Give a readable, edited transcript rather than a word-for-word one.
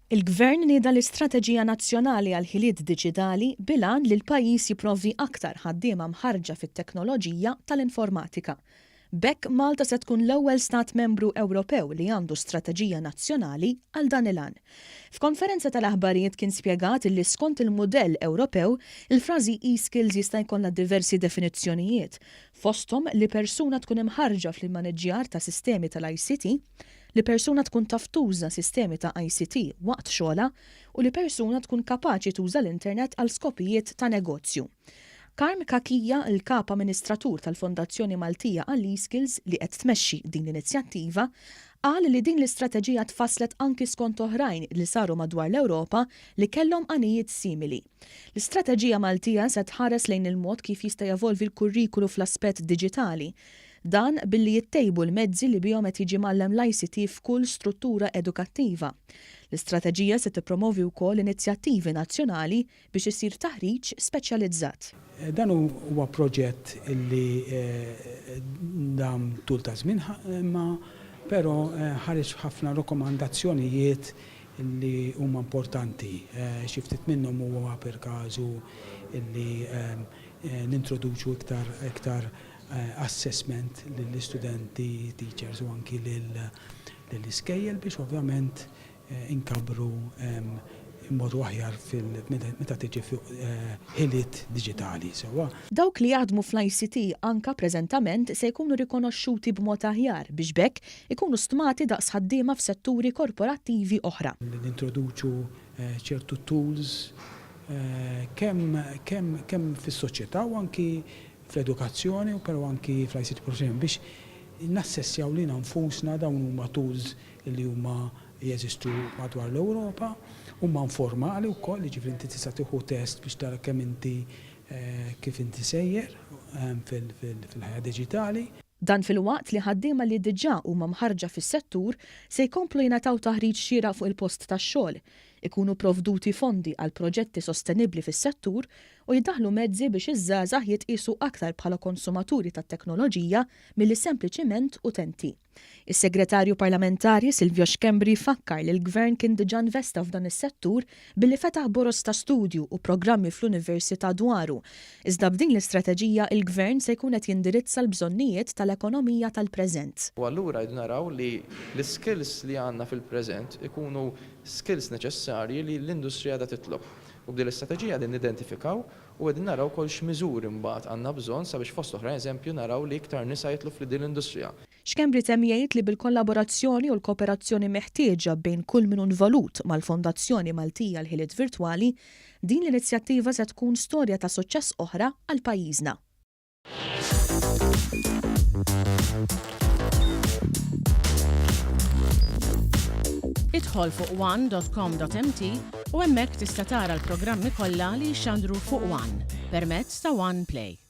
Il-Gvern nieda l-Istrateġija Nazzjonali għall-Ħiliet Diġitali bil-għan li l-pajjiż jipprovdi aktar ħaddiema mħarrġa fit-teknoloġija tal-informatika. B'hekk Malta se tkun l-ewwel stat membru Ewropew li għandu strateġija nazzjonali għal dan il-għan. F'konferenza tal-aħbarijiet kien spjegat illi skont il-mudell Ewropew, il-frażi e-skills jista' jkollha diversi definizzjonijiet, fosthom li persuna tkun imħarrġa fl-immaniġġjar ta' sistemi tal-ICT, li persuna tkun taf tuża sistemi ta' ICT waqt xogħolha u li persuna tkun kapaċi tuża l-internet għal skopijiet ta' negozju. Carm Cachia, il-Kap Amministratur tal-Fondazzjoni Maltija għall-eSkills li qed tmexxi din l-inizjattiva, qal li din l-istrateġija tfasslet anki skont oħrajn li saru madwar l-Ewropa li kellhom għanijiet simili. L-istrateġija Maltija se tħares lejn il-mod kif jista' jevolvi l-kurrikulu fl-aspett diġitali, Dan billi jittejbu l-mezzi li bihom qed jiġi mgħallem l-ICT f'kull struttura edukattiva. L-istrateġija se tippromovi wkoll inizjattivi nazzjonali biex isir taħriġ speċjalizzat. Dan huwa proġett li dam tul ta' żmien imma però ħareġ ħafna rakkomandazzjonijiet li huma importanti. Xi ftit minnhom huwa per każu li nintroduċu iktar iktar assessment lill-istudenti, teachers u anki lill-iskejjel biex ovvjament inkabbru immorru aħjar meta tiġi fuq ħiliet diġitali sewwa. Dawk li jaħdmu fl-ICT anka preżentament se jkunu rikonoxxuti b'mod aħjar biex b'hekk ikunu stmati daqs ħaddiema f'setturi korporattivi oħra. Li nintroduċu ċertu tools kemm kemm kemm fis-soċjetà u anki fl-edukazzjoni u però anki fl-ICT professional biex nassessjaw lilna nfusna dawn huma tools li huma jeżistu madwar l-Ewropa, huma informali wkoll, jiġifieri inti tista' tieħu test biex tara kemm inti kif inti sejjer fil-ħajja diġitali. Dan filwaqt li ħaddiema li diġà huma mħarrġa fis-settur se jkomplu jingħataw taħriġ xieraq fuq il-post tax-xogħol, ikunu provduti fondi għal proġetti sostenibbli fis-settur u jiddaħħlu mezzi biex iż-żgħażagħ jitqiesu aktar bħala konsumaturi tat-teknoloġija milli sempliċiment utenti. Is-Segretarju Parlamentari Silvio Schembri fakkar li l-Gvern kien diġà investa f'dan is-settur billi fetaħ boroż ta' studju u programmi fl-Università dwaru, iżda b'din l-istrateġija il-Gvern se jkun qed jindirizza l-bżonnijiet tal-ekonomija tal-preżent. U allura rridu naraw li l-iskills li għandna fil-preżent ikunu skills neċessarji li l-industrija qiegħda titlob. U b'din l-istrateġija qegħdin nidentifikaw u qegħdin naraw ukoll x'miżuri mbagħad għandna bżonn sabiex fost oħrajn eżempju naraw li iktar nisa jidħlu f'din l-industrija. Schembri temm jgħid li bil-kollaborazzjoni u l-kooperazzjoni meħtieġa bejn kull min hu nvolut mal-Fondazzjoni Maltija għall-Ħiliet Virtwali, din l-inizjattiva se tkun storja ta' suċċess oħra għal pajjiżna. Idħol fuq one.com.mt u hemmhekk tista' tara l-programmi kollha li jixxandru fuq One permezz ta' One Play.